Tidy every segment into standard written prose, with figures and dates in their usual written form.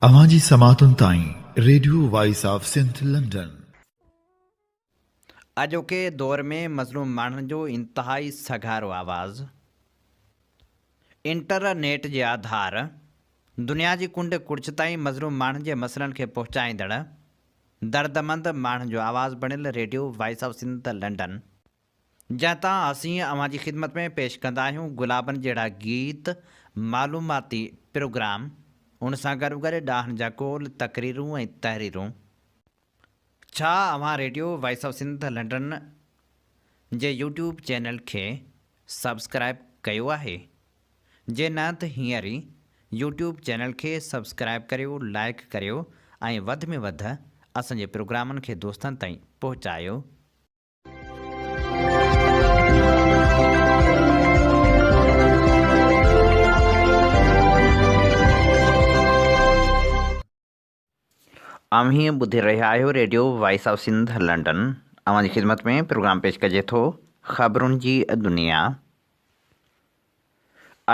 اوهان جي سماعتن تائين radio voice of Sindh London. اڄوڪي دور ۾ مظلوم ماڻهن جو انتهائي سگهارو آواز انٽر نيٽ جي آڌار دنيا جي ڪنڊ ڪڙڇ تائين مظلوم ماڻهن جي مسئلن کي پهچائيندڙ دردمند ماڻهن جو آواز بڻيل radio voice of Sindh London جنهن تان اسين اوهان جي خدمت ۾ پيش ڪندا آهيون گلابن جهڙا گيت، معلوماتي پروگرام، ان سان گڏوگڏ ڏاهن جا قول، تقريرون ۽ تحريرون. ڇا اوهان radio voice of Sindh London جي يوٽيوب چينل کي سبسڪرائيب ڪيو آهي؟ جي نه ته هينئر ئي يوٽيوب چينل کي سبسڪرائيب ڪريو، لائيڪ ڪريو ۽ وڌ ۾ وڌ اسان جي پروگرامن کي دوستن تائين پهچايو. اوهين ٻڌي رهيا آهيو radio voice of Sindh London اوهان جي خدمت ۾ پروگرام پيش ڪجي ٿو خبرن جي دنيا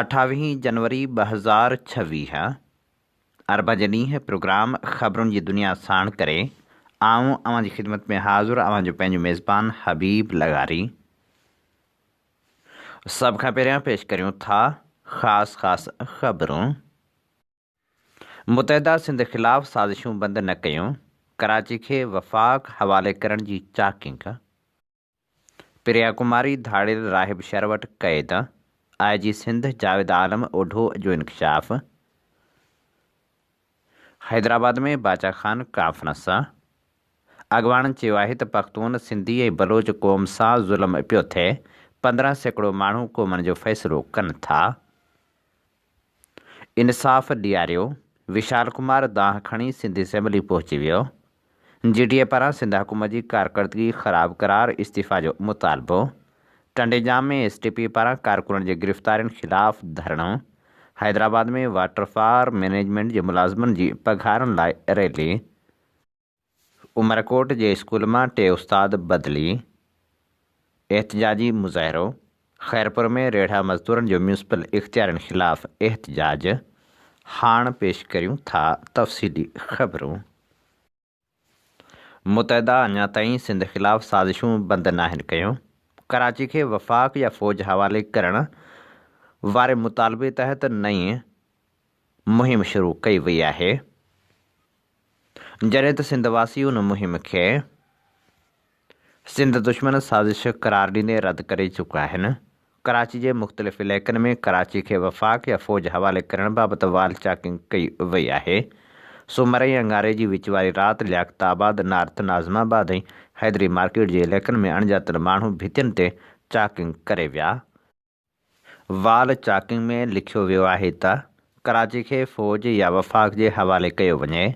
اٺاويهين جنوري 2026 اربع جي ڏينهن پروگرام خبرن جي دنيا ساڻ ڪري آئون اوهان جي خدمت ۾ حاضر اوهان جو پنهنجو ميزبان حبيب لغاري. سڀ کان پهريان پيش ڪريون ٿا خاص خاص خبرون. متحده سنڌ خلاف سازشون بند نه ڪيون، ڪراچي کي وفاق حوالي ڪرڻ جي چاڪنگ. پريا ڪماري ڌاڙيل راهب شھر وٽ قيد، آء جي سنڌ جاويد عالم اوڍو جو انڪشاف، حيدرآباد ۾ باچا خان ڪانفرنس، اڳواڻن چيو آهي ته پختون، سنڌي ۽ بلوچ قوم سان ظلم پيو ٿئي، 15% ماڻهو قومن جو فيصلو ڪن ٿا، انصاف ڏياريو، وشال ڪمار دانهن کڻي سنڌ اسيمبلي پهچي ويو، جي ڊي اي پاران سنڌ حڪومت جي ڪارڪردگي خراب قرار استعيفا جو مطالبو، ٽنڊي ڄام ۾ ايس ٽي پي پاران ڪارڪنن جي گرفتارين خلاف ڌرڻو، حيدرآباد ۾ واٽر فار مئنيجمينٽ جي ملازمن جي پگهارن لاء ريلي. عمرڪوٽ جي اسڪول مان ٽي استاد بدلي، احتجاجي مظاهرو، خيرپور ۾ ريڙها مزدورن جو ميونسپل اختيارين خلاف احتجاج، هاڻ پيش ڪريون ٿا تفصيلي خبرون. متحده اڃا تائين سنڌ خلاف سازشون بند ناهن ڪيون، ڪراچي کي وفاق يا فوج حوالي ڪرڻ واري مطالبي تحت نئين مهم شروع ڪئي وئي آهي. جڏهن ته سنڌ واسي ان مهم کي سنڌ دشمن سازش قرار ڏيندي رد ڪري چڪا آهن. ڪراچي جي مختلف علائقن ۾ ڪراچي کي وفاق يا فوج حوالي ڪرڻ بابت وال چاڪنگ ڪئي وئي آهي. سومر ۽ اڱاري جي وچ واري رات لياقت آباد، نارٿ ناظم آباد ۽ حيدري مارڪيٽ جي علائقن ۾ اڻڄاتل ماڻهو ڀتين تي چاڪنگ ڪري ويا. وال چاڪنگ ۾ لکيو ويو آهي ته ڪراچي کي فوج يا وفاق جي حوالي ڪيو وڃي.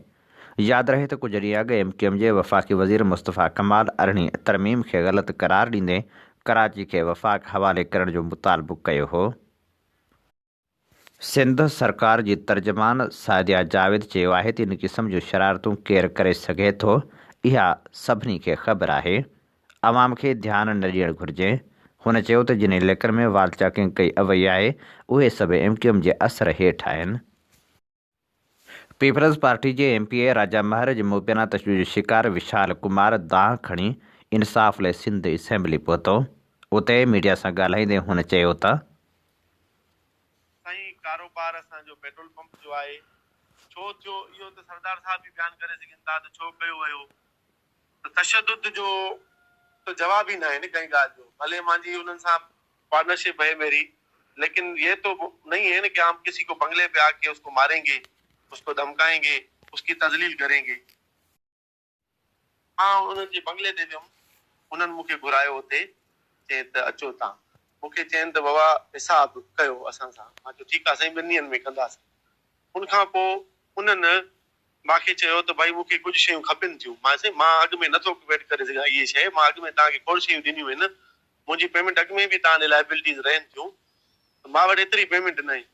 ياد رهي ته ڪجهه ڏينهن اڳ ايم ڪيو ايم جي وفاقي وزير مصطفيٰ ڪمال ارڙهين ترميم کي غلط قرار ڏيندي ڪراچي کي وفاق حوالي ڪرڻ جو مطالبو ڪيو هو. سنڌ سرڪار جي ترجمان سعديه جاويد چيو آهي ته ان قسم جون شرارتون ڪير ڪري سگهي ٿو اها سڀني کي خبر آهي. عوام کي ڌيان نه ڏيڻ گهرجي. هن چيو ته جن علائقن ۾ وال چاڪنگ ڪئي وئي آهي اهي سڀ ايم ڪيو ايم جي اثر هيٺ آهن. پيپلز پارٽي جي ايم پي اي راجا مهر جي مبينا تشدد جو شڪار وشال ڪمار دانهن کڻي انصاف لاء سنڌ اسيمبلي پهتو. اتي ميڊيا سان ڳالهائيندي هن چيو ته. سائين ڪاروبار اسان جو پيٽرول پمپ جو آهي ڇو ٿيو اهو ته سردار صاحب ئي بيان ڪري سگهن ٿا ته ڇو ڪيو ويو. ته تشدد جو ته جواب ئي ناهي نه ڪنهن ڳالهه جو، ڀلي مانجي انهن سان پارٽنرشپ هي ميري ليڪن يي تو نهين هي نه ڪي هم ڪسي ڪو بنگلي پي آ ڪي اس ڪو مارين گي، اس ڪو ڌمڪائين گي، اس ڪي تذليل ڪرين گي. مان انهن جي بنگلي تي ويم، انهن مون کي گهرايو اتي، چين ته اچو تان، مون کي چين ته بابا حساب ڪيو اسان سان، مان چيو ٺيڪ آ سائين ٻن ڏينهن ۾ ڪنداسين. ان کان پوء انهن مان کي چيو ته ڀائي مون کي ڪجهه شيون کپن ٿيون. مان سائين مان اڳ ۾ نٿو ويٽ ڪري سگهان اهي شيء مان اڳ ۾ توهان کي کوڙ شيون ڏنيون آهن منهنجي پيمينٽ اڳ ۾ به توهان ڏي لائبلٽيز رهن ٿيون ته مان وٽ ايتري پيمينٽ ناهي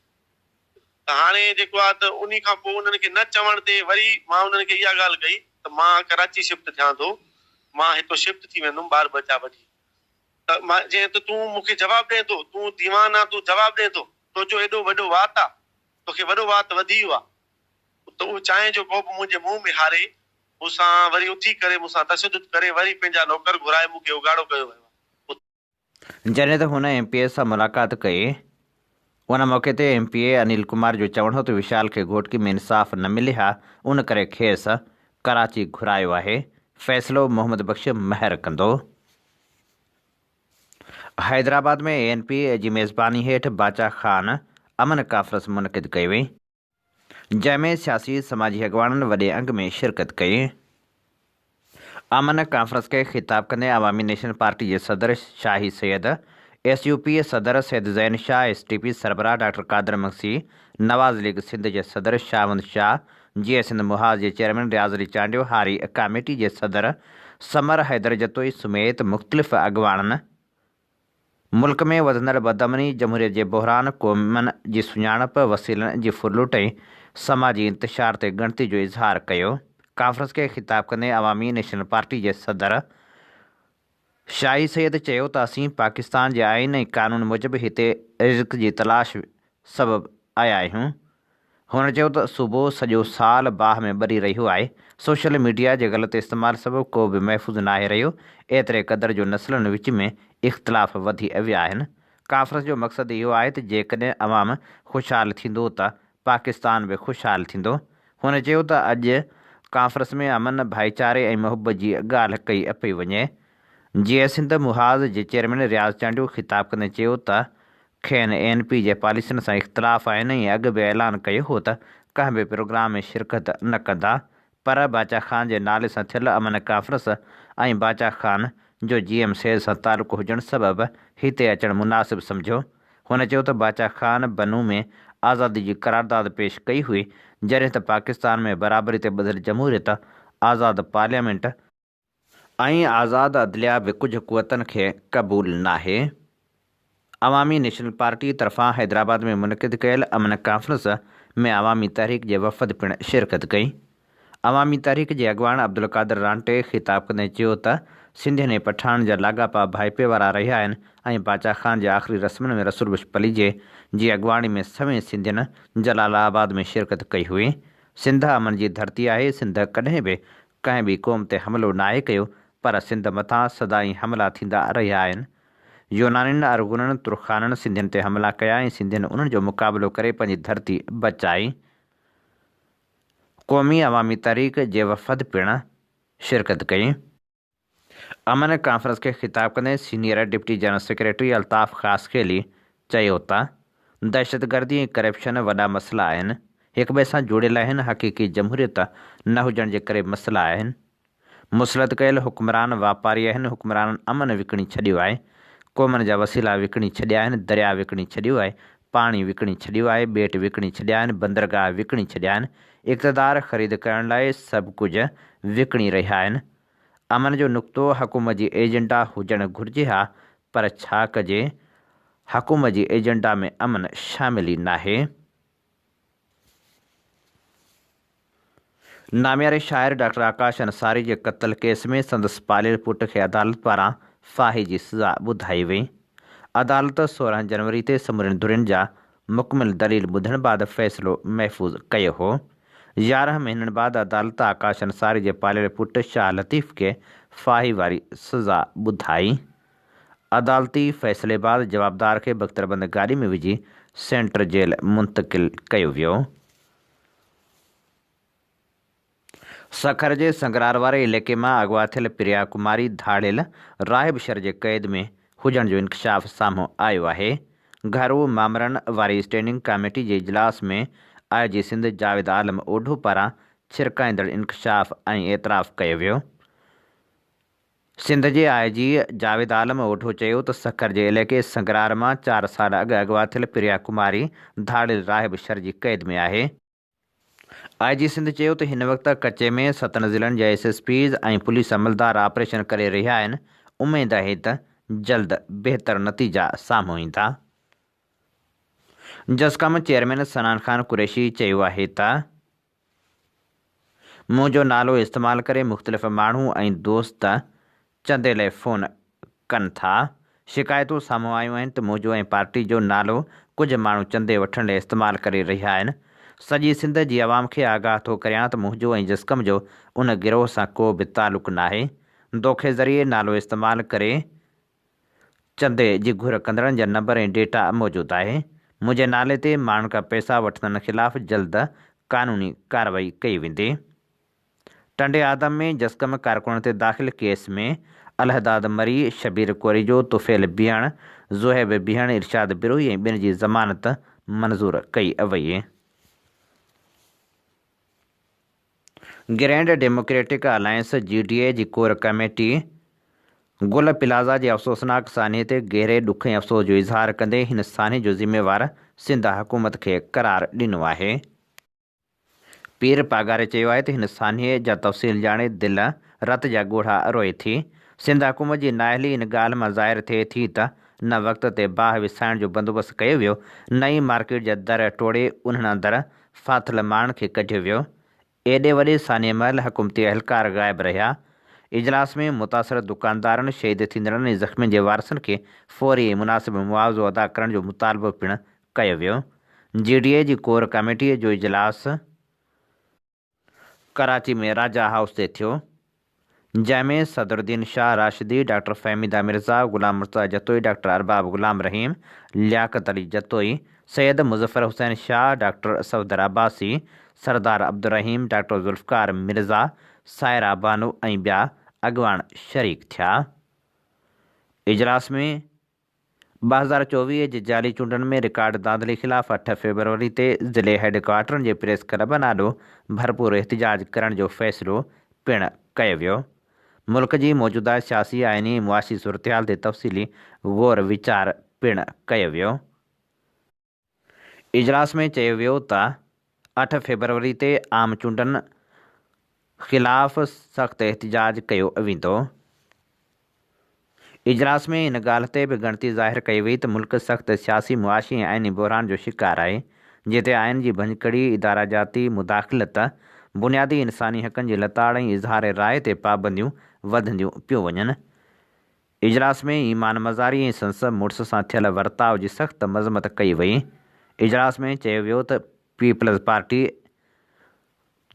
ته هاڻي جيڪو آهي ته انهي کان پوء انهن کي نه چوڻ تي وري مان انهن کي اها ڳالهه ڪئي ته مان ڪراچي شفٽ ٿيان ٿو مان هتو شفٽ ٿي ويندم ٻار ٻچا وٺي ته مان چيائين ته تون مون کي جواب ڏين ٿو تون ديوان آن تون جواب ڏين ٿو تنهنجو ايڏو وڏو وات آ توکي وڏو وات وڌي ويو آ. ته اهو چانهه جو ڪوپ منهنجي منهن ۾ هاري مون سان وري اٿي ڪري مون سان تشدد ڪري وري پنهنجا نوڪر گهرائي مون کي اگهاڙو ڪيو ويو آهي. جڏهن ته هن ايم پي اي سان ملاقات ڪئي. ان موقعي تي M P A Anil Kumar جو چوڻ هو ته وشال کي گهوٽڪي ۾ انصاف نه ملي ها ان ڪري کيس ڪراچي گهرايو آهي، فيصلو محمد بخش مهر ڪندو. حيدرآباد ۾ اي اين پي جي ميزباني هيٺ باچا خان امن ڪانفرنس منعقد ڪئي وئي. جنهن ۾ سياسي سماجي اڳواڻن وڏي انگ ۾ شرڪت ڪئي. امن ڪانفرنس کي خطاب ڪندي عوامي نيشنل پارٽي جي صدر شاهي سيد، ايس يو پي صدر Syed Zain Shah, S T P سربراهه ڊاڪٽر قادر مگسي، نواز ليگ سنڌ جي صدر شاهوند شاهه، جيئي سنڌ محاذ جي چيئرمين رياض علي چانڊيو، هاري ڪاميٽي جي صدر ثمر حيدر جتوئي سميت مختلف اڳواڻن ملڪ ۾ وڌندڙ بدامني، جمهوريت جي بحران، قومن جي سڃاڻپ، وسيلن جي ڦرلوٽ ۽ سماجي انتشار تي ڳڻتي جو اظهار ڪيو. ڪانفرنس کي خطاب ڪندي عوامي نيشنل پارٽي جي صدر شاهي سيد چيو ته اسين پاڪستان جي آئين ۽ قانون موجب هتي رزق جي تلاش سبب آيا آهيون. هن چيو ته صوبو سڄو سال باهه ۾ ٻري رهيو آهي، سوشل ميڊيا جي غلط استعمال سبب ڪو به محفوظ ناهي رهيو، ايتري قدر جو نسلن وچ ۾ اختلاف وڌي ويا آهن. ڪانفرنس جو مقصد اهو آهي ته جيڪڏهن عوام خوشحال ٿيندو ته پاڪستان به خوشحال ٿيندو. هن چيو ته اڄ ڪانفرنس ۾ امن، ڀائيچاري ۽ محبت جي ڳالهه ڪئي پئي وڃي. جيئي سنڌ محاذ جي چيئرمين رياض چانڊيو خطاب ڪندي چيو ته کين اي اين پي جي پاليسين سان اختلاف آهن ۽ اڳ به اعلان ڪيو هو ته ڪنهن به پروگرام ۾ شرڪت نه ڪندا پر باچا خان جي نالي سان ٿيل امن ڪانفرنس ۽ باچا خان جو جي ايم سيد سان تعلق هجڻ سبب هتي اچڻ مناسب سمجهيو. هن چيو ته باچا خان بنو ۾ آزادي جي قرارداد پيش ڪئي هئي جڏهن ته پاڪستان ۾ برابري تي ٻڌل جمهوريت، آزاد پارليامينٽ، ۽ آزاد عدليه به ڪجهه قوتن کي قبول ناهي. عوامي نيشنل پارٽي طرفان حيدرآباد ۾ منعقد ڪيل امن ڪانفرنس ۾ عوامي تحريڪ جي وفد پڻ شرڪت ڪئي. عوامي تحريڪ جي اڳواڻ عبدالقادر رانٽي خطاب ڪندي چيو ته سنڌين ۽ پٺاڻن جا لاڳاپا ڀائپي وارا رهيا آهن ۽ باچا خان جي آخري رسمن ۾ رسول بخش پليجي جي اڳواڻي ۾ سوين سنڌين جلال آباد ۾ شرڪت ڪئي هئي. سنڌ امن جي ڌرتي آهي، سنڌ ڪڏهن به ڪنهن به قوم تي حملو ناهي ڪيو پر سنڌ مٿان سدائين حملا ٿيندا رهيا آهن. يونانين، ارغونن، ترخانن سنڌين تي حملا ڪيا ۽ سنڌين انهن جو مقابلو ڪري پنهنجي ڌرتي بچائي. قومي عوامي تحريڪ جي وفد پڻ شرڪت ڪئي. امن ڪانفرنس کي خطاب ڪندي senior deputy general secretary Altaf Khaskheli چيو ته دهشتگردي ۽ ڪرپشن وڏا مسئلا آهن، هڪٻئي سان جوڙيل آهن، حقيقي جمهوريت نه هجڻ جي ڪري مسئلا آهن، مسلط ڪيل حڪمران واپاري آهن، حڪمرانن امن وڪڻي ڇڏيو آهي، قومن جا وسيلا وڪڻي ڇڏيا آهن، درياء وڪڻي ڇڏيو آهي، پاڻي وڪڻي ڇڏيو آهي، ٻيٽ وڪڻي ڇڏيا آهن، بندرگاهه وڪڻي ڇڏيا آهن، اقتدار خريد ڪرڻ لاء سڀ ڪجهه وڪڻي رهيا آهن. امن جو نقطو حڪومت جي ايجنڊا هجڻ گهرجي ها پر ڇا ڪجي حڪومت جي ايجنڊا ۾ امن شامل ئي ناهي. نامياري شاعر ڊاڪٽر آڪاش انصاري جي قتل ڪيس ۾ سندس پاليل پٽ کي عدالت پاران ڦاهي جي سزا ٻڌائي وئي. عدالت 16 جنوري تي سمورين ڌرين جا مڪمل دليل ٻڌڻ بعد فيصلو محفوظ ڪيو هو. 11 مهينن بعد عدالت آڪاش انصاري جي پاليل پٽ شاهه لطيف کي ڦاهي واري سزا ٻڌائي. عدالتي فيصلي بعد جوابدار کي بختربند گاڏي ۾ وجهي سينٽر جيل منتقل ڪيو ويو. سکر جي سنگرار واري عليقي مان اغوا ٿيل پريا ڪماري ڌاڙيل راهب شر جي قيد ۾ هجڻ جو انڪشاف سامهون آيو آهي. گهرو مامرن واري اسٽينڊنگ ڪاميٽي جي اجلاس ۾ آء جي سنڌ جاويد عالم اوڍو پاران ڇرڪائيندڙ انڪشاف ۽ اعتراف ڪيو ويو. سنڌ جي آء جي جاويد عالم اوڍو چيو ته سکر جي عليقي سنگرار مان چار سال اڳ اغوا ٿيل پريا ڪماري ڌاڙيل راهب شر جي قيد ۾ آهي. آء جي سنڌ چيو ته هن وقت ڪچي ۾ ستن ضلعن جا ايس ايس پيز ۽ پوليس عملدار آپريشن ڪري رهيا آهن، اميد آهي ته جلد بهتر نتيجا سامهون ايندا. جسقم چيئرمين صنعان خان قريشي چيو آهي ته منهنجو نالو استعمال ڪري مختلف ماڻهو ۽ دوست چندي لاء فون ڪن ٿا. شڪايتون سامهون آيون آهن ته منهنجو ۽ پارٽي جو نالو ڪجهه ماڻهو چندي وٺڻ لاء استعمال ڪري رهيا آهن. سڄي سنڌ جي عوام کي آگاهه ٿو ڪريان ته منهنجو ۽ جسقم جو ان گروهه سان ڪو به تعلق ناهي. دوکي ذريعي نالو استعمال ڪري چندي جي گهر ڪندڙن جا نمبر ۽ ڊيٽا موجود آهي. منهنجي نالي تي ماڻهن کان پئسا وٺندڙن خلاف جلد قانوني ڪارروائي ڪئي ويندي. ٽنڊي آدم ۾ جسقم ڪارڪنن تي داخل ڪيس ۾ الهداد مري، شبير ڪوريجو، طفيل بيهڻ، زوهيب بيهڻ، ارشاد بروهي ۽ ٻين جي ضمانت منظور ڪئي وئي. Grand democratic alliance, G D A, جي ڪور ڪميٽي گل پلازا جي افسوسناڪ سانحي تي گهري ڏک ۽ افسوس جو اظهار ڪندي هن سانحي جو ذميوار سنڌ حڪومت کي قرار ڏنو آهي. پير پاڳاري چيو آهي ته هن سانحي جا تفصيل ڄاڻي دل رت جا ڳوڙها روئي ٿي. سنڌ حڪومت جي نااهلي ان ڳالهه مان ظاهر ٿئي ٿي ته نه وقت تي باهه وسائڻ جو بندوبست ڪيو ويو نه ئي مارڪيٽ جا در ٽوڙي انهن اندر ڦاٿل ماڻهن کي ڪڍيو ويو. ايڏي وڏي سانحي مهل حڪومتي اهلڪار غائب رهيا. اجلاس ۾ متاثر دڪاندارن، شهيد ٿيندڙن ۽ زخمين جي وارثن کي فوري ۽ مناسب معاوضو ادا ڪرڻ جو مطالبو پڻ ڪيو ويو. جي ڊي اي جي ڪور ڪميٽي جو اجلاس ڪراچي ۾ راجا هائوس تي ٿيو، جنهن ۾ Sadruddin Shah Rashdi, doctor Fahmida Mirza, Ghulam Murtaza Jatoi, doctor Arbab Ghulam Rahim, Liaquat Ali Jatoi, Syed Muzaffar Hussain Shah, doctor Safdar Abbasi, سردار عبدالرحيم، ڊاڪٽر ذوالفقار مرزا، سائره بانو ۽ ٻيا اڳواڻ شريڪ ٿيا. اجلاس ۾ 2024 جي جعلي چونڊن ۾ رڪارڊ ڌانڌلي خلاف اٺ فيبروري تي ضلعي هيڊ ڪوارٽرن جي پريس ڪلبن آڏو ڀرپور احتجاج ڪرڻ جو فيصلو پڻ ڪيو ويو. ملڪ جي موجوده سياسي، آئيني ۽ معاشي صورتحال تي تفصيلي غور ويچار پڻ ڪيو ويو. اجلاس ۾ چيو ويو ته اٺ فيبروري تي عام چونڊن خلاف سخت احتجاج ڪيو ويندو. اجلاس ۾ ان ڳالهه تي به ڳڻتي ظاهر ڪئي وئي ته ملڪ سخت سياسي، معاشي ۽ آئيني بحران جو شڪار آهي، جتي آئين جي ڀڃڪڙي، اداراجاتي مداخلت، بنيادي انساني حقن جي لتاڙ ۽ اظهار راء تي پابنديون وڌنديون پيون وڃن. اجلاس ۾ ايمان مزاري ۽ سندس مڙس سان ٿيل ورتاء جي سخت مذمت ڪئي وئي. اجلاس ۾ چيو ويو ته پيپلز پارٽي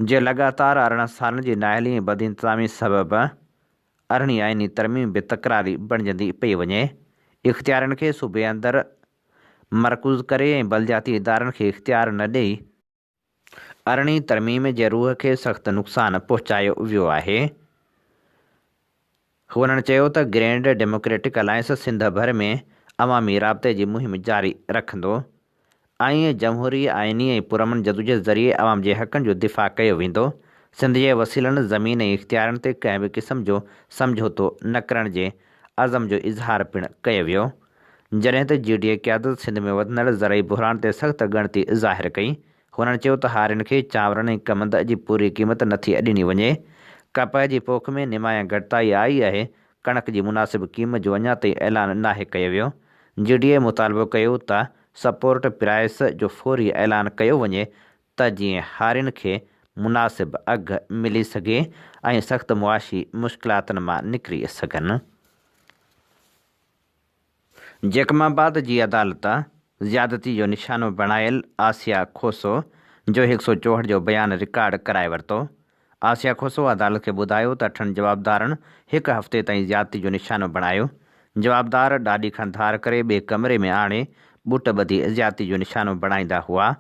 جي لڳاتار 18 سالن جي نااهلي ۽ بدانتظامي سبب ارڙهين آئيني ترميم به تڪراري بڻجندي پئي وڃي. اختيارين کي صوبي اندر مرڪوز ڪري ۽ بلدياتي ادارن کي اختيار نه ڏئي ارڙهين ترميم جي روح کي سخت نقصان پهچايو ويو آهي. هنن چيو ته گرينڊ ڊيموڪريٽڪ الائنس سنڌ ڀر ۾ عوامي رابطي جي مهم جاري رکندو ۽ جمهوري، آئيني ۽ پرامن جدوجهد ذريعي عوام جي حقن جو دفاع ڪيو ويندو. سنڌ جي وسيلن، زمين ۽ اختيارن تي ڪنهن به قسم جو سمجهوتو نه ڪرڻ جي عزم جو اظهار پڻ ڪيو ويو. جڏهن ته جي ڊي اي قيادت سنڌ ۾ وڌندڙ زرعي بحران تي سخت ڳڻتي ظاهر ڪئي. هنن چيو ته هارين کي چانورن ۽ ڪمند جي پوري قيمت نٿي ڏني وڃي. ڪپهه جي پوک ۾ نمايان گهٽتائي آئي آهي، ڪڻڪ جي مناسب قيمت جو اڃا تائين اعلان ناهي ڪيو ويو. جي ڊي اي مطالبو ڪيو ته سپورٽ پرائس جو فوري اعلان ڪيو وڃي ته جيئن هارين کي مناسب اگهه ملي سگهي ۽ سخت معاشي مشڪلاتن مان نڪري سگهن. جيڪب آباد جي عدالت زيادتي جو نشانو بڻايل آسيا کوسو جو هڪ سئو 64 جو بيان رڪارڊ ڪرائي ورتو. آسيا کوسو عدالت کي ٻڌايو ته اٺن جوابدارن هڪ هفتي تائين زيادتي جو نشانو بڻايو. جوابدار ڏاڏي کان ڌار ڪري ٻئي ڪمري ۾ آڻي ٻوٽ ٻڌي زيادتي جو نشانو بڻائيندا هئا.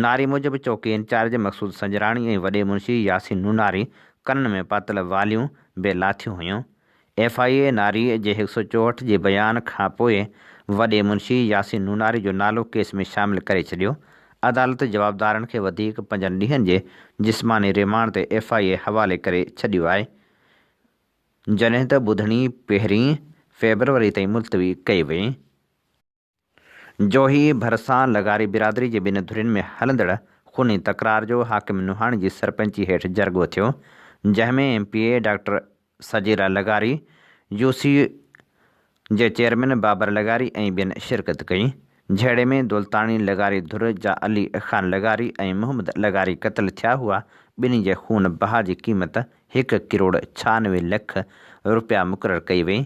ناري موجب چوڪي انچارج مقصود سنجراڻي ۽ وڏي منشي ياسين نوناري ڪنن ۾ پاتل واليون به لاٿيون هيون. ايف I اي ناري جي هڪ سئو 64 جي بيان کانپوء وڏي منشي ياسين نوناري جو نالو ڪيس ۾ شامل ڪري ڇڏيو. عدالت جوابدارن کي وڌيڪ پنجن ڏينهن جي جسماني ريمانڊ تي ايف I اي حوالي ڪري ڇڏيو آهي، جڏهن ته ٻڌڻي پهرين فيبروري تائين ملتوي ڪئي وئي. جوهي ڀرسان لغاري برادري جي ٻن ڌرين ۾ هلندڙ خوني تڪرار جو حاڪم نوحاڻي جي سرپئنچي هيٺ جرڳو ٿيو، جنهن ۾ M P A doctor Sajira لغاري، يو سي جي چيئرمين بابر لغاري ۽ ٻين شرڪت ڪئي. جهيڙي ۾ دولتاڻي لغاري ڌر جا علي خان لغاري ۽ محمد لغاري قتل ٿيا هئا، ٻنهي جي خون بها جي قيمت هڪ ڪروڙ 96 لک رپيا مقرر ڪئي وئي،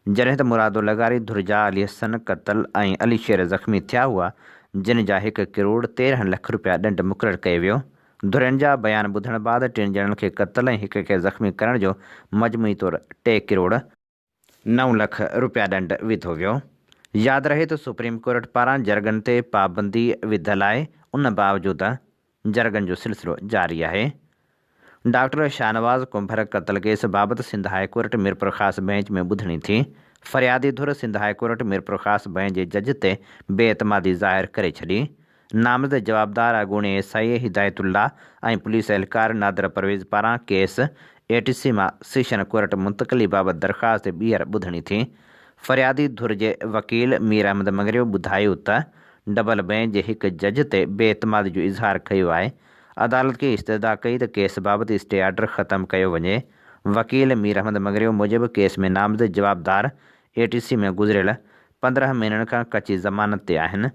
جڏهن ته مرادو لغاري ڌر جا علي حسن قتل ۽ علي شير زخمي ٿيا هئا، جن جا هڪ ڪروڙ 13 لک رپيا ڏنڊ مقرر ڪيو ويو. ڌرين جا بيان ٻڌڻ بعد ٽن ڄڻن کي قتل ۽ هڪ کي زخمي ڪرڻ جو مجموعي طور ٽي ڪروڙ نو لک رپيا ڏنڊ وڌو ويو. ياد رهي ته سپريم ڪورٽ پاران جرڳن تي پابندي وڌل آهي ان باوجود جرڳن جو سلسلو جاري آهي. ڊاڪٽر شاهنواز ڪنڀر قتل ڪيس بابت Sindh high court Mirpurkhas bench ۾ ٻڌڻي ٿي. فريادي ڌر Sindh high court Mirpurkhas bench جي جج تي بي اعتمادي ظاهر ڪري ڇڏي. نامزد جوابدار اڳوڻي S I A Hidayatullah ۽ police اهلڪار نادر پرويز پاران ڪيس اي ٽي سي مان سيشن ڪورٽ منتقلي بابت درخواست تي ٻيهر ٻڌڻي ٿي. فريادي ڌر جي وڪيل مير احمد مڱريو ٻڌايو ته ڊبل بئنچ جي هڪ جج تي بي اعتمادي جو اظهار ڪيو آهي، عدالت کي استدعا ڪئي ته ڪيس بابت اسٽي آرڊر ختم ڪيو وڃي. وڪيل مير احمد مڱريو موجب ڪيس ۾ نامزد جوابدار اي ٽي سي ۾ گذريل 15 مهينن کان ڪچي ضمانت تي آهن.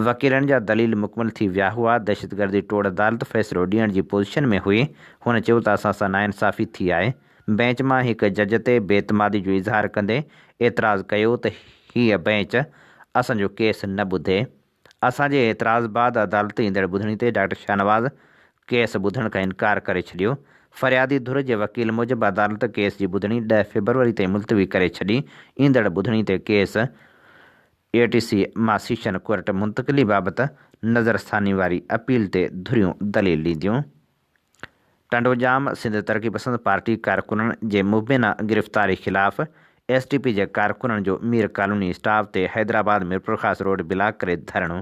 وڪيلن جا دليل مڪمل ٿي ويا هئا، دهشتگردي ٽوڙ عدالت فيصلو ڏيڻ جي پوزيشن ۾ هئي، هن چيو ته اسان سان ناانصافي ٿي آهي، بئنچ مان هڪ جج تي بي اعتمادي جو اظهار ڪندي اعتراض ڪيو ته هيء بئنچ اسان جو ڪيس نه ٻڌي، اسان جي اعتراض بعد عدالت ايندڙ ٻڌڻي تي ڊاڪٽر شاهنواز ڪيس ٻڌڻ کان انڪار ڪري ڇڏيو، فريادي ڌر جي وڪيل موجب عدالت ڪيس جي ٻڌڻي 10 فيبروري تائين ملتوي ڪري ڇڏي، ايندڙ ٻڌڻي تي ڪيس اي ٽي سي مان سيشن ڪورٽ منتقلي بابت نظرثاني واري اپيل تي ڌريون دليل ڏينديون. ٽنڊوڄام، سنڌ ترقي پسند پارٽي ڪارڪنن جي مبينا گرفتاري خلاف ايس ٽي پي جي ڪارڪنن جو مير ڪالوني اسٽاپ تي حيدرآباد ميرپورخاص روڊ بلاڪ ڪري ڌرڻو،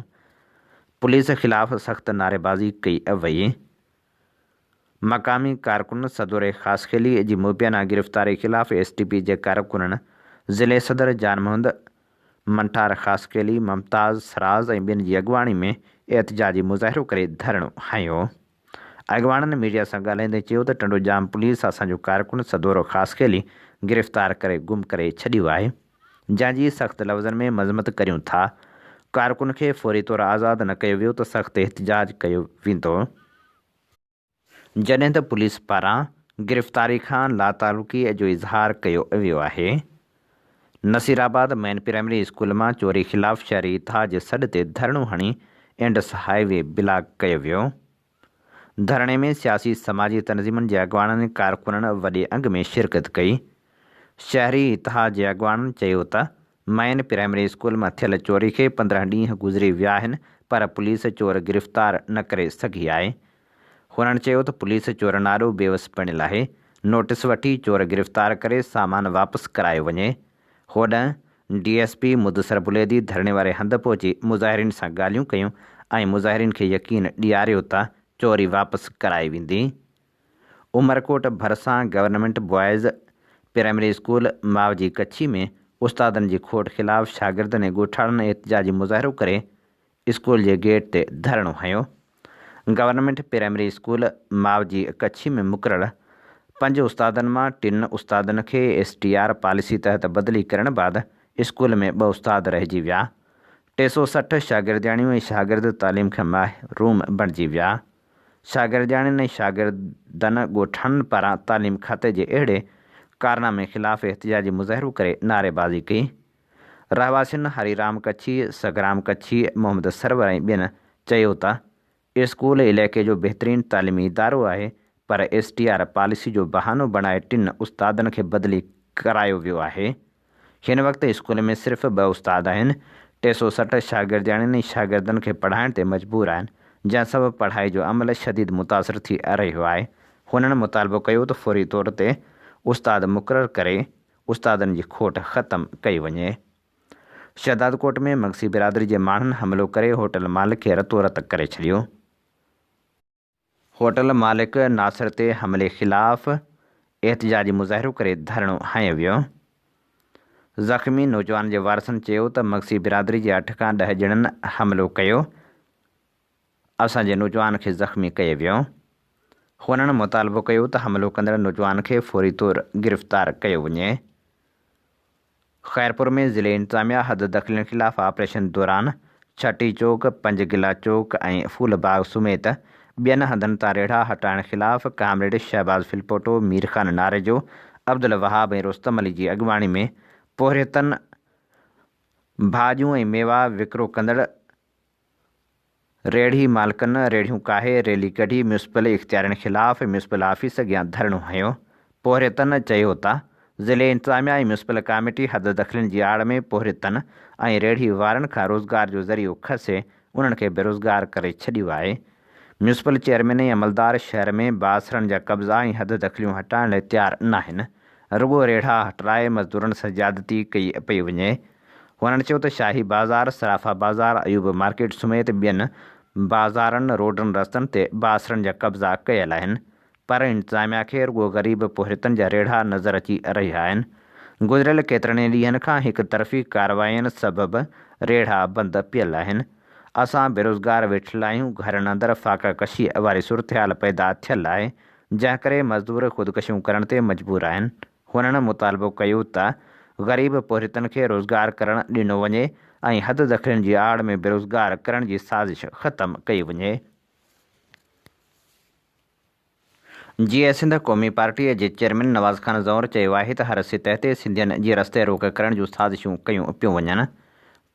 پوليس خلاف سخت نعريبازي ڪئي وئي. مقامي ڪارڪن صدوري خاصخيلي جي مبينا گرفتاري خلاف ايس ٽي پي جي ڪارڪنن ضلعي صدر جان محمد منٺار خاصخيلي، ممتاز سراز ۽ ٻين جي اڳواڻي ۾ احتجاجي مظاهرو ڪري ڌرڻو هنيو. اڳواڻن ميڊيا سان ڳالهائيندي چيو ته ٽنڊو ڄام پوليس اسان جو ڪارڪن صدورو خاصخيلي گرفتار ڪري گم ڪري ڇڏيو آهي جنهن جي سخت لفظن ۾ مذمت ڪريون ٿا، ڪارڪن کي فوري طور آزاد نه ڪيو ويو ته سخت احتجاج ڪيو ويندو. جڏهن ته پوليس پاران گرفتاري کان لاتعلقي جو اظهار ڪيو ويو آهي. نصيرآباد مين پرائمري اسڪول مان چوري خلاف شهري اتحاد جي سڏ تي ڌرڻو هڻي انڊس هاء وي بلاڪ ڪيو ويو. ڌرڻي ۾ سياسي سماجي تنظيمن جي اڳواڻن ۽ ڪارڪنن وڏي انگ ۾ شرڪت ڪئي. شهري اتحاد جي اڳواڻن چيو ته مين پرائمري اسڪول مان ٿيل چوري کي 15 ڏينهن گذري ويا آهن پر پوليس چور گرفتار نه ڪري سگهي آهي. هنن چيو ته پوليس چورن آڏو بيوس بڻيل آهي، نوٽيس وٺي چور گرفتار ڪري سامان واپس ڪرايو وڃي. هوڏانهن D S P Mudassir Buledi ڌرڻي واري هنڌ پهچي مظاهرين سان ڳالهيون ڪيون ۽ مظاهرين کي يقين ڏياريو ته چوري واپس ڪرائي ويندي. عمرڪوٽ ڀرسان گورنمينٽ بوائز پرائمري اسڪول ماوجي ڪڇي ۾ استادن جي کوٽ خلاف شاگردن ۽ ڳوٺاڻن احتجاجي مظاهرو ڪري اسڪول جي گيٽ تي ڌرڻو هنيو. گورنمينٽ پرائمري اسڪول ماوجي ڪڇي ۾ مقرر پنج استادن مان ٽن استادن کي ايس ٽي آر پاليسي تحت بدلي ڪرڻ بعد اسڪول ۾ ٻه استاد رهجي ويا. 360 شاگردياڻيون ۽ شاگرد تعليم کان محروم بڻجي ويا. شاگردياڻين ۽ شاگردن ڳوٺاڻن پاران تعليم کاتي جي اهڙي ڪارنامي خلاف احتجاجي مظاهرو ڪري نعريبازي ڪئي. رهواسين هري رام ڪڇي، سگرام ڪڇي، محمد سرور ۽ ٻين چيو ته اسڪول علائقي جو بهترين تعليمي ادارو آهي پر ايس ٽي آر پاليسي جو بهانو بڻائي ٽن استادن کي بدلي ڪرايو ويو آهي. هن وقت اسڪول ۾ صرف ٻه استاد آهن، 360 شاگردياڻين ۽ شاگردن کي پڙهائڻ تي مجبور آهن، جنهن سبب پڙهائي جو عمل شديد متاثر ٿي رهيو آهي. هنن مطالبو ڪيو ته فوري طور تي استاد مقرر ڪري استادن جي کوٽ ختم ڪئي وڃي. شهدادڪوٽ ۾ مگسي برادري جي ماڻهن حملو ڪري هوٽل مالڪ کي رتو رت ڪري ڇڏيو. هوٽل مالڪ ناصر تي حملي خلاف احتجاجي مظاهرو ڪري ڌرڻو هنيو ويو. زخمي نوجوان جي وارثن چيو ته مگسي برادري جي اٺ کان 10 ڄڻن حملو ڪيو، اسان جي نوجوان کي زخمي ڪيو ويو. هنن مطالبو ڪيو ته حملو ڪندڙ نوجوان کي فوري طور گرفتار ڪيو وڃي. خيرپور ۾ ضلعي انتظاميا حد دخلين خلاف آپريشن دوران ڇٽي چوڪ، پنج گلا چوڪ ۽ ڦول باغ سميت ٻين هنڌن تان ريڙها هٽائڻ خلاف ڪامريڊ شهباز ڦلپوٽو، مير خان ناريجو، عبدالوهاب ۽ رستم علي جي اڳواڻي ۾ پورهيتن ڀاڄيون ۽ ميوا وڪرو ڪندڙ. ريڙهي مالڪن ريڙهيون ڪاهي ريلي ڪڍي ميونسپل اختيارين خلاف ميونسپل آفيس اڳيان ڌرڻو هنيو. پورهيتن چيو ته ضلعي انتظاميا ۽ ميونسپل ڪاميٽي حددخلين جي آڙ ۾ پورهيتن ۽ ريڙهي وارن کان روزگار جو ذريعو کسي انهن کي بيروزگار ڪري ڇڏيو آهي. ميونسپل چيئرمين ۽ عملدار شهر ۾ بااثرن جا قبضا ۽ حددخليون هٽائڻ لاء تيار ناهن، رڳو ريڙها هٽرائي مزدورن سان زيادتي ڪئي پئي وڃي. هنن چيو ته شاهي بازار، صرافا بازار، ايوب مارڪيٽ سميت ٻين بازارن، روڊن رستن تي بااثرن جا قبضا ڪيل آهن پر انتظاميا کي رڳو غريب پورهيتن جا ريڙها نظر اچي رهيا آهن. گذريل ڪيترن ئي ڏينهن کان هڪ طرفي ڪاررواين سبب ريڙها بند پيل آهن. اسان بيروزگار ويٺل آهيون، گهرن اندر فاقه ڪشيء واري صورتحال پيدا ٿيل آهي، جنهن ڪري مزدور خودڪشيون ڪرڻ تي مجبور آهن. هنن مطالبو ڪيو ته غريب پورهيتن کي روزگار ڪرڻ ڏنو وڃي ۽ حد دخلين جي آڙ ۾ بيروزگار ڪرڻ جي سازش ختم ڪئي وڃي. جيئي سنڌ قومي پارٽيء جي چيئرمين نواز خان زئور چيو آهي ته هر سطح تي سنڌين جي رستي روڪ ڪرڻ جون سازشون ڪيون پيون وڃن.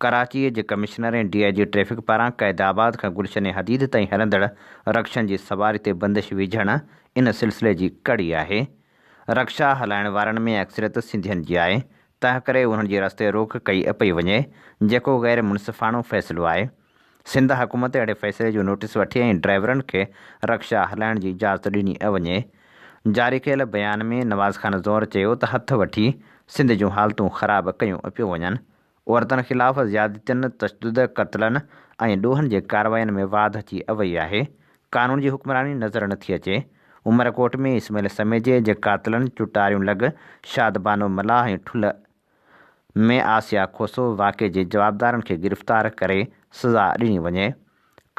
ڪراچيء جي commissioner ۽ D I G traffic پاران قائد آباد کان گلشن حديد تائين هلندڙ رڪشن جي سواري تي بندش وجهڻ ان سلسلي جي ڪڙي آهي. رڪشا هلائڻ وارن ۾ اڪثريت سنڌين جي آهي، تنهنڪري انهن جي رستي روڪ ڪئي پئي وڃي، جيڪو غير منصفاڻو فيصلو آهي. سنڌ حڪومت اهڙي فيصلي جو نوٽيس وٺي ۽ ڊرائيورن کي رڪشا هلائڻ جي اجازت ڏني وڃي. جاري ڪيل بيان ۾ نواز خان زئور چيو ته هٿ وٺي سنڌ جون حالتون خراب ڪيون پيون وڃن، عورتن خلاف زيادتين، تشدد، قتلن ۽ ڏوهن جي ڪاررواين ۾ واڌ اچي وئي آهي، قانون جي حڪمراني نظر نٿي اچي. عمرڪوٽ ۾ اسماعيل سميجي جي قاتلن چٽاريون لڳ شادبانو ملاح ۽ ٺلهه ۾ آسيا کوسو واقعي جي جوابدارن کي گرفتار ڪري سزا ڏني وڃي.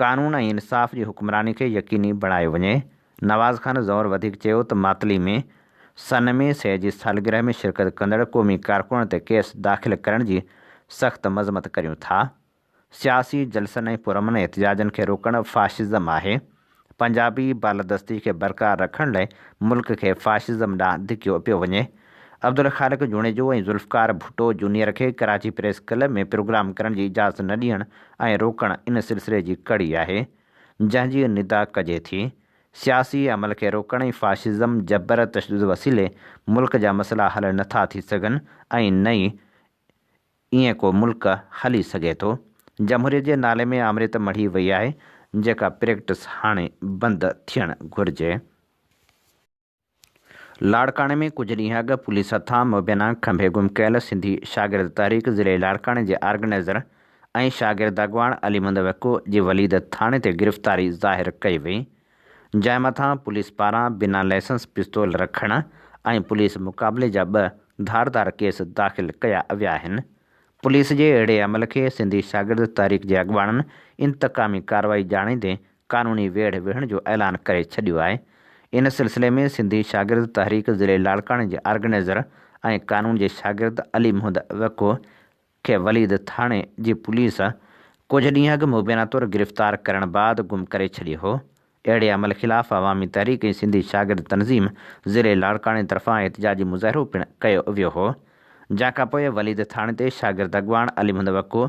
قانون ۽ انصاف جي حڪمراني کي يقيني بڻايو وڃي. نواز خان زئور وڌيڪ چيو ته ماتلي ۾ سن ۾ سي جي سالگرهه ۾ شرڪت ڪندڙ قومي ڪارڪنن تي ڪيس داخل ڪرڻ جي سخت مذمت ڪريون ٿا. سياسي جلسن ۽ پرامن احتجاجن کي روڪڻ فاشزم آهي. پنجابي بالادستي کي برقرار رکڻ لاء ملڪ کي فاشزم ڏانهن ڌڪيو پيو وڃي. عبدالخالق جوڻيجو ۽ ذوالفقار ڀٽو جونيئر کي ڪراچي پريس ڪلب ۾ پروگرام ڪرڻ جي اجازت نه ڏيڻ ۽ روڪڻ ان سلسلي جي ڪڙي آهي. جنهن جي ندا ڪجي ٿي. سياسي عمل کي روڪڻ ۽ فاشزم، جبر، تشدد وسيلي ملڪ جا مسئلا حل نه ٿا ٿي سگهن ۽ نه ئي ائين ڪو ملڪ هلي سگهي ٿو. جمهوريت جي نالي ۾ آمريت مڙهي وئي آهي، جيڪا پريڪٽس هاڻي بند ٿيڻ گهرجي. لاڙڪاڻي ۾ ڪجهه ڏينهن اڳ پوليس هٿان مبينا کنڀي گم ڪيل سنڌي شاگرد تحريڪ ضلعي لاڙڪاڻي جي آرگنائيزر ۽ شاگرد اڳواڻ علي محمد وڪو جي وليد ٿاڻي تي گرفتاري ظاهر ڪئي وئي جنهن مٿان پوليس پاران بنا لائسنس پستول رکڻ ۽ پوليس مقابلي جا ٻه ڌار ڌار ڪيس داخل ڪيا ويا آهن. پوليس جي اهڙي عمل کي سنڌي شاگرد تحريڪ جي اڳواڻن انتقامي ڪارروائي ڄاڻيندي قانوني ويڙهه وڙهڻ جو اعلان ڪري ڇڏيو آهي. ان سلسلي ۾ سنڌي شاگرد تحريڪ ضلعي لاڙڪاڻي جي آرگنائيزر ۽ قانون جي شاگرد علي محمد وڪو کي وليد ٿاڻي جي پوليس ڪجهه ڏينهن اڳ مبينا طور گرفتار ڪرڻ بعد گم ڪري ڇڏيو هو. اهڙي عمل خلاف عوامي تحريڪ ۽ سنڌي شاگرد تنظيم ضلعي لاڙڪاڻي طرفان احتجاجي مظاهرو پڻ ڪيو ويو هو. جنهن کانپوء وليد ٿاڻي تي شاگرد اڳواڻ علي محمد وڪو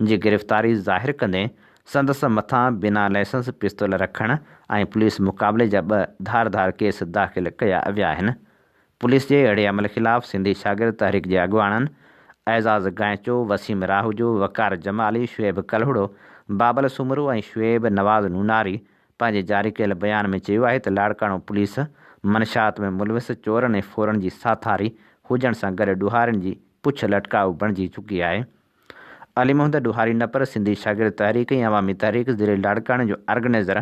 جي گرفتاري ظاهر ڪندي سندس مٿان بنا لائسنس پستول رکڻ ۽ پوليس مقابلي جا ٻه ڌار ڌار ڪيس داخل ڪيا ويا آهن. پوليس جي اهڙي عمل خلاف سنڌي شاگرد تحريڪ جي اڳواڻن اعزاز گائنچو، وسيم راهوجو، وقار جمالي، شعيب ڪلهوڙو، بابل سومرو ۽ شعيب نواز نوناري پنهنجي جاري ڪيل بيان ۾ چيو آهي ته لاڙڪاڻو پوليس منشيات ۾ ملوث چورن ۽ ڦورن جي ساٿاري هجڻ سان گڏ ڏوهارين جي پڇ لٽڪائو بڻجي چڪي آهي. علي محمد ڏوهاري نه پر سنڌي شاگرد تحريڪ ۽ عوامي تحريڪ ضلعي لاڙڪاڻي جو آرگنائيزر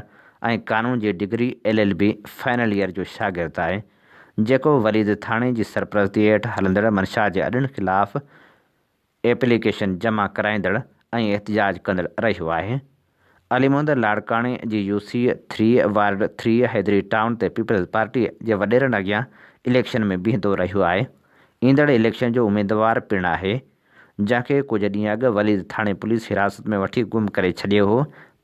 ۽ قانون جي degree L L B final year جو شاگرد آهي جيڪو وليد ٿاڻي جي سرپرستي هيٺ هلندڙ منشا جي اڏن خلاف ايپليڪيشن جمع ڪرائيندڙ ۽ احتجاج ڪندڙ رهيو آهي. علي محمد لاڙڪاڻي جي U C three ward three Haideri town تي پيپلز پارٽي جي وڏيرن اڳيان اليڪشن ۾ بيهندو رهيو آهي. ايندڙ اليڪشن جو اميدوار پڻ آهي. جنهن کي ڪجهه ڏينهن اڳ وليد ٿاڻي پوليس حراست ۾ وٺي گم ڪري ڇڏيو هو.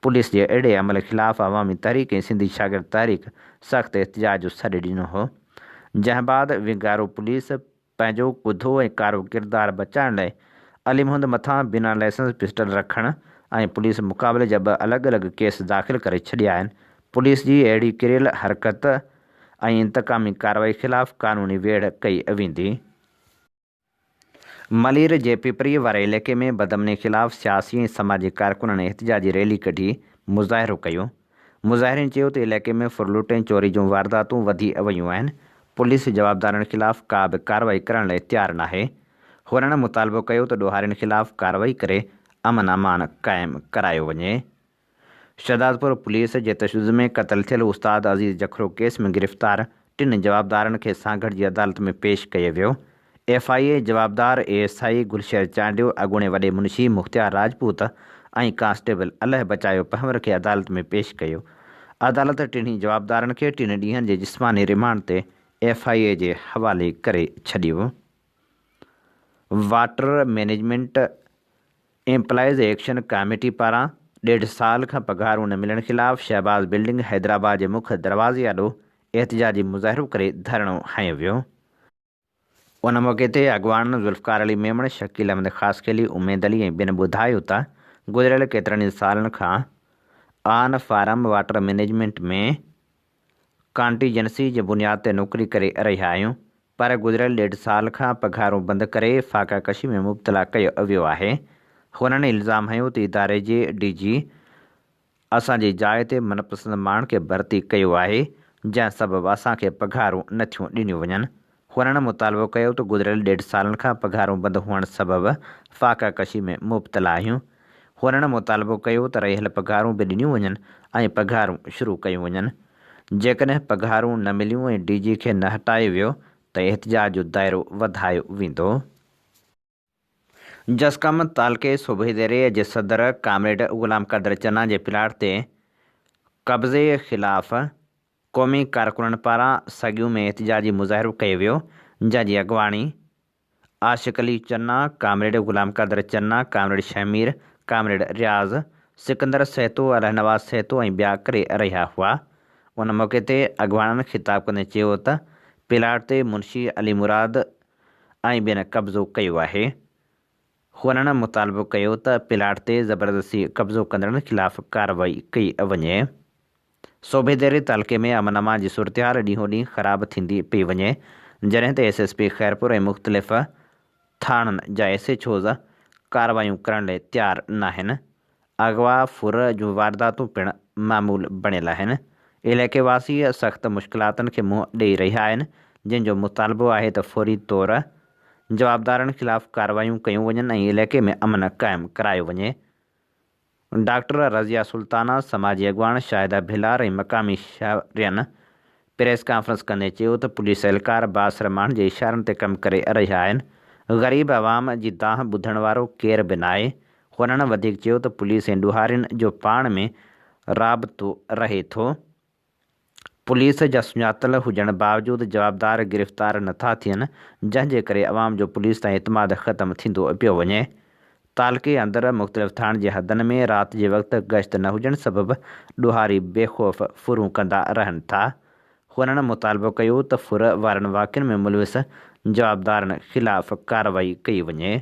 پوليس جي اهڙي عمل خلاف عوامي تحريڪ ۽ سنڌي شاگرد تحريڪ سخت احتجاج جو سڏ ڏنو هو. جنهن بعد ونگارو پوليس پنهنجو ڪڌو ۽ ڪارو ڪردار بچائڻ لاء علي محمد مٿان بنا لائسنس پسٽل رکڻ ۽ پوليس مقابلي جا ٻه الڳ الڳ ڪيس داخل ڪري ڇڏيا آهن، پوليس جي اهڙي ڪريل حرڪت ۽ انتقامي ڪارروائي خلاف قانوني ويڙهه ڪئي ويندي. ملير جي پپريء واري علائقي ۾ بدامني خلاف سياسي ۽ سماجي ڪارڪنن احتجاجي ريلي ڪڍي مظاهرو ڪيو. مظاهرين چيو ته علائقي ۾ ڦرلٽ ۽ چوري جون وارداتون وڌي ويون آهن، پوليس جوابدارن خلاف ڪا به ڪارروائي ڪرڻ لاء تيار ناهي. هنن مطالبو ڪيو ته ڏوهارين خلاف ڪارروائي ڪري امن امان قائم ڪرايو وڃي. شهدادپور پوليس جي تشدد ۾ قتل ٿيل استاد عزيز جکرو ڪيس ۾ گرفتار ٽن جوابدارن کي سانگهڙ جي عدالت ۾ پيش ڪيو ويو. ايف I اي جوابدار A S I Gulsher Chandio, اڳوڻي وڏي منشي مختيار راجپوت ۽ ڪانسٽيبل الهه بچايو پنهور کي عدالت ۾ پيش ڪيو. عدالت ٽنهي جوابدارن کي ٽن ڏينهن جي جسماني رمانڊ تي ايف I اي جي حوالي ڪري ڇڏيو. Water management employees action committee پاران ڏيڍ سال کان پگهارون نه ملڻ خلاف شهباز بلڊنگ حيدرآباد جي مک دروازي آڏو احتجاجي مظاهرو ڪري ڌرڻو هنيو ويو. ان موقعي تي اڳواڻن ذوالفقار علي ميمڻ، شڪيل احمد خاصخيلي، اميد علي ۽ ٻين ٻڌايو ته گذريل ڪيترن ئي سالن کان on farm water management ۾ contingency جي بنياد تي نوڪري ڪري رهيا آهيون پر گذريل ڏيڍ سال کان پگهارون بند ڪري فاقه ڪشي ۾ مبتلا ڪيو ويو آهي. هنن الزام هنيو ته اداري جي ڊي جي اسان جي جاء تي من پسند ماڻهن کي ڀرتي ڪيو آهي، جنهن سبب اسان کي پگهارون نه ٿيون ڏنيون وڃن. هنن مطالبو ڪيو ته گذريل ڏيڍ سالن کان پگهارون بند هئڻ سبب فاقه ڪشي ۾ مبتلا آهيون. هنن مطالبو ڪيو ته رهيل پگهارون به ڏنيون وڃن ۽ پگهارون شروع ڪيون وڃن. جيڪڏهن پگهارون نه مليون ۽ ڊي جي کي نه هٽايو ويو ته احتجاج جو دائرو وڌايو ويندو. جسقم تعلقي سوڀيديري جي صدر ڪامريڊ غلام قادر چنا جي پلاٽ تي قبضي خلاف قومي ڪارڪنن پاران سڳيون ۾ احتجاجي مظاهرو ڪيو ويو، جنهن جي اڳواڻي Ashiq Ali Channa, comrade Ghulam Qadir Channa, comrade Shahmir, comrade Riaz, Sikandar Sahito, Allahnawaz Sahito ۽ ٻيا ڪري رهيا هئا. ان موقعي تي اڳواڻن خطاب ڪندي چيو ته پلاٽ تي منشي علي مراد ۽ ٻين قبضو ڪيو آهي. هنن مطالبو ڪيو ته پلاٽ تي زبردستي قبضو ڪندڙن خلاف ڪارروائي ڪئي وڃي. سوڀيديري تعلقي ۾ امن امان جي صورتحال ڏينهون ڏينهن خراب ٿيندي پئي وڃي، جڏهن ته ايس ايس پي خيرپور ۽ مختلف ٿاڻن جا ايس ايڇ اوز ڪارروايون ڪرڻ لاء تيار ناهن، اغوا، ڦر جون وارداتون پڻ معمول بڻيل آهن، علائقي واسي سخت مشڪلاتن کي منهن ڏئي رهيا آهن، جن جو مطالبو آهي ته فوري طور جوابدارن خلاف ڪارروايون ڪيون وڃن ۽ علائقي ۾ امن قائم ڪرايو وڃي. ڊاڪٽر رضيه سلطانه، سماجي اڳواڻ شاهده ڀيلار ۽ مقامي شهرين پريس ڪانفرنس ڪندي چيو ته پوليس اهلڪار بااثر ماڻهن جي اشارن تي ڪم ڪري رهيا آهن، غريب عوام جي دانهن ٻڌڻ وارو ڪير به ناهي، هنن وڌيڪ چيو ته پوليس ۽ ڏوهارين جو پاڻ ۾ رابطو رهي ٿو. پوليس جا سڃاتل هجڻ باوجود جوابدار گرفتار نٿا ٿين، جنهن جي ڪري عوام جو پوليس تان اعتماد ختم ٿيندو پيو وڃي. تعلقي اندر مختلف ٿاڻن جي حدن ۾ رات جي وقت گشت نه هجڻ سبب ڏوهاري بي خوف ڦرون ڪندا رهن ٿا. هنن مطالبو ڪيو ته ڦر وارن واقعن ۾ ملوث جوابدارن خلاف ڪارروائي ڪئي وڃي.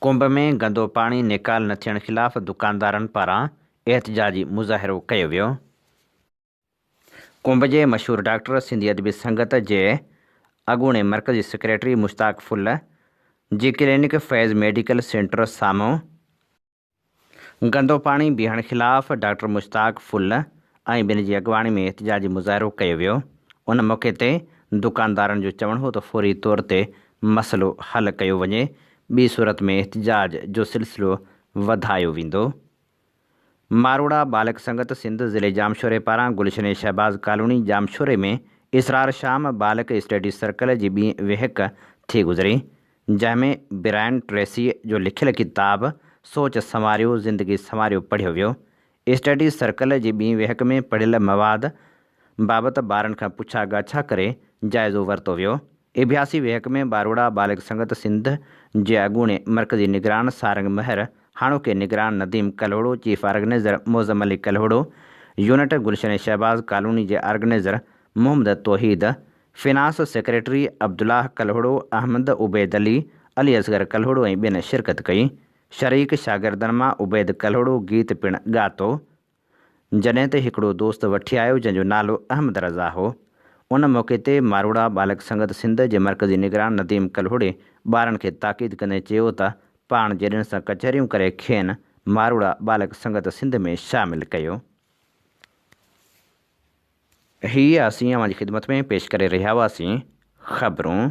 ڪنب ۾ گندو پاڻي نيڪال نه ٿيڻ خلاف دڪاندارن پاران احتجاجي مظاهرو ڪيو ويو. ڪنب جي مشهور ڊاڪٽر سنڌي ادبي سنگت جي اڳوڻي مرڪزي سيڪريٽري مشتاق ڦل جي ڪلينڪ فيض ميڊيڪل سينٽر سامهون گندو پاڻي بيهڻ خلاف ڊاڪٽر مشتاق ڦل ۽ ٻين جي اڳواڻي ۾ احتجاجي مظاهرو ڪيو ويو. ان موقعي تي دڪاندارن جو چوڻ هو ته فوري طور تي مسئلو حل ڪيو وڃي، ٻي صورت ۾ احتجاج جو سلسلو وڌايو ويندو. ماروئڙا ٻالڪ سنگت سنڌ ضلعي ڄامشوري پاران گلشن شهباز ڪالوني ڄامشوري ۾ اسرار شام ٻالڪ اسٽڊي سرڪل جي ٻي ويهڪ ٿي گذري. جنهن ۾ برائن ٽريسيء جو لکيل ڪتاب سوچ سنواريو زندگي سنواريو پڙهيو ويو. اسٽڊي سرڪل جي ٻي ويهڪ ۾ پڙهيل مواد بابت ٻارن کان پڇا ڳاڇا ڪري جائزو ورتو ويو. اڀياسي ويهڪ ۾ ٻاروڙا ٻالڪ سنگت سنڌ جي اڳوڻي مرڪزي نگران سارنگ مهر، هاڻوڪي نگران Nadeem Kalhoro, chief organiser Moazzam Ali Kalhoro, unit Gulshan Shahbaz colony جي organiser Muhammad Tauheed, finance secretary Abdullah Kalhoro, Ahmed Ubaid Ali, Ali Asghar Kalhoro ۽ ٻين شرڪت ڪئي. شريڪ شاگردن مان عبيد ڪلهوڙو گيت پڻ ڳاتو. جڏهن ته هڪڙو دوست وٺي آيو جنهن جو نالو احمد رضا هو. ان موقعي تي ماروئڙا ٻالڪ سنگت سنڌ جي مرڪزي نگران نديم ڪلهوڙي ٻارن کي تاڪيد ڪندي چيو ته پاڻ جيڏن سان ڪچهريون ڪري کين ماروئڙا ٻالڪ سنگت سنڌ ۾ شامل ڪيو. هي اسين اوهان جي خدمت ۾ پيش ڪري رهيا هئاسين خبرون.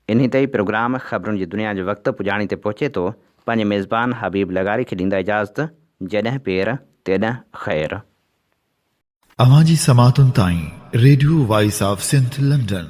انهي تي ئي پروگرام خبرن جي دنيا جو وقت پڄاڻي تي پهچي ٿو. پنهنجي ميزبان حبيب لغاري کي ڏيندا اجازت. جيڏهن پير تيڏهن خير. اوهان جي سماعتن تائين radio voice of Sindh London.